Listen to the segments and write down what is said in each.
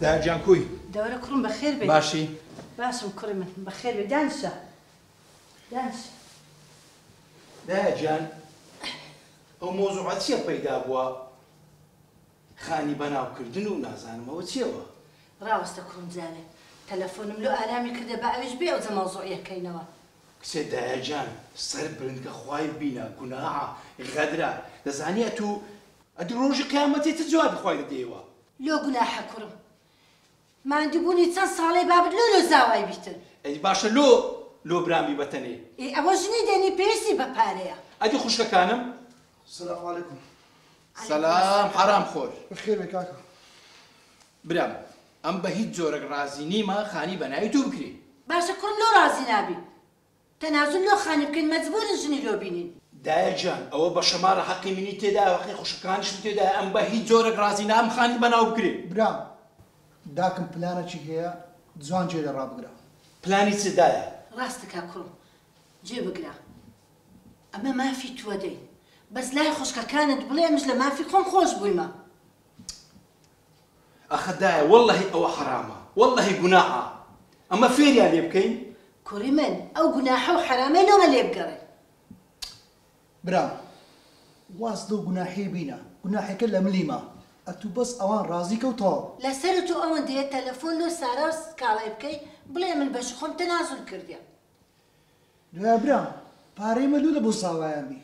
دایە گیان کوی؟ دەوەرە کوڕم بەخێر بێی. باشی؟ باشم کوڕی من بەخێر بێی دانیشە دانیشە. دایە گیان ئەو مەوزوعە چیە پەیدا بووە خانی بەناو کردن و نازانم ئەوە چیەوە؟ ڕاوەستە کوڕم جارێ تەلەفۆنم لۆ ئارامی کردە با ئەویش بێ ئەوجە مەوزوعیە کەینەوە. کچێ دایە گیان سەر برنکە خوای بینە گوناحە غەدرە دەزانی ئەتوو ئەدی ڕۆژی قیامەتێ چ جوابی خوای دەدەیەوە؟ لۆ گوناحە کوڕم ماندوبونی چەند ساڵەی بابت لۆ لۆ زاوای بیتن. ئەی باشە لۆ لۆ برام بی بەتەنێ. ئێ ئەوە ژنی دێنی پێویستی بە پارەیە. ئەدی خوشکەکانم؟ سلام علیکم. سلام حەرام خۆر. بەخێر بێی کاکە. برام ئەم بە هیچ جۆرەک ڕازی نیمە خانی بە ناوی تو بکرێ. باشە کوڕم لۆ ڕازی نابی تەنازول لۆ خانی بکەین مەجبورن ژنی لۆ بینین. دایە گیان ئەوە بە شەمارە حەقی منی تێدایە و حەقی خوشکەکانیشم تێدایە ئەم بە هیچ جۆرەک ڕازی نابم خانی بە ناو بکرێ. برام داکم پلانەکی هەیە جوان گوێ لێ ڕابگرە. پلانی چ دایە؟ ڕاستەکا کوڕم گوێ بگرە ئەمە مافی تووە دەی بەس لای خوشکەکانت بڵێ ئەمش لە مافی خۆم خۆش بوویمە. ئەخە دایە وەڵەهی ئەوە حەرامە وەڵەهی گوناحە ئەمە فێریان لێ بکەین. کوڕی من ئەو گوناحە و حەرامەی لۆمە لێ بگەڕێ. برام واز لەو گوناحەی بینە گوناحەکە لە ملی ما ئەتوو بەس ئەوان ڕازی کە و تەواو. لەسەر تۆ ئەوەندەیە تەلەفۆن لۆ سارا و کاڵای بکەی بڵێ من بەشی خۆم تەنازول کردیە. دوایە برام پارەی مە لۆ لە بۆ زاوایان بی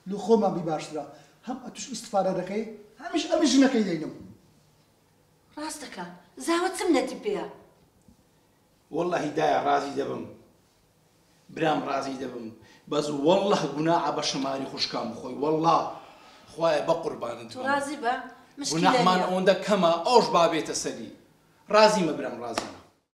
لۆ خۆمان بی باشترە هەم ئەتوش ئیستفادە دەکەی هەمیش ئەمیش ژنەکەی دەینم. ڕاست دەکا زاوە چ منەتی پێیە. وەڵاهی دایە ڕازی دەبم برام ڕازی دەبم بەس واللە گوناعە بە شەماری خوشکان بخۆی واللە خوایە بەقوربانت تو بم ڕازی بە مشکیلە گوناحمان نیە. ئەوەندە کەمە ئەوش با بێتە سەری ڕازیمە برام ڕازیمە.